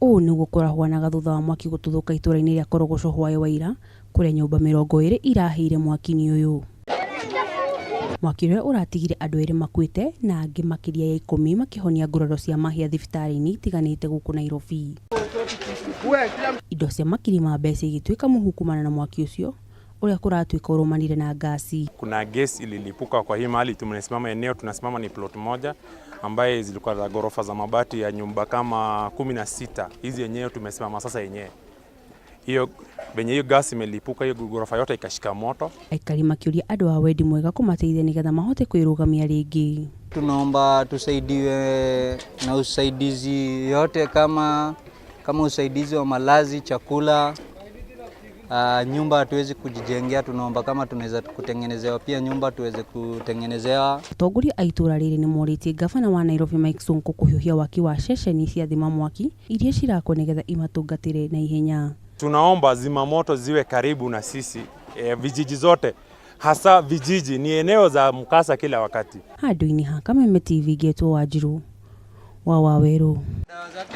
Ũũ nĩguo kũrahuanaga thutha wa mwaki gũtuthũka itũra-inĩ rĩa Korogocho hwaĩ wa ira, kũrĩa nyũmba 20 irahĩire mwaki-inĩ ũyũ. Mwaki ũrĩa ũratigire andũ erĩ makuĩte na angĩ makĩria ya 10 makĩhonia nguraro cia mahĩa thibitarĩ-inĩ itiganĩte gũkũ Nairobi. Indo cia makiri ma mbeca igĩtuĩka mũhu kumana na mwaki ũcio, ũrĩa kũratuĩka ũrũmanire na ngasi. Kuna gesi ililipuka kwa hii mahali tumesimama, eneo tunasimama ni plot moja ambaye zilikuwa za ghorofa za mabati ya nyumba kama 16. Hizi yenyewe tumesimama sasa yenyewe hiyo venye hiyo gas imelipuka, hiyo ghorofa yote ikashika moto. Aikari makĩũria andũ a wendi mwega kũmateithia nĩgetha mahote kwĩrũgamia rĩngĩ. Tunaomba tusaidiwe na usaidizi yote kama usaidizi wa malazi, chakula, nyumba hatuwezi kujijengea. Tunaomba kama tunaweza kutengenezewa pia nyumba tuweze kutengenezewa. Atongoria a itũra rĩrĩ nĩ morĩtie ngabana wa Nairobi Mike Sonko kũhiũhia waki wa ceceni cia thima mwaki iria cirakwo nĩgetha imatungatĩre na ihenya. Tunaomba zimamoto ziwe karibu na sisi vijiji zote, hasa vijiji ni eneo za mkasa kila wakati. Handũ-inĩ ha Kameme TV ngetwo Wanjiru wa Wawerũ. Dawa zake.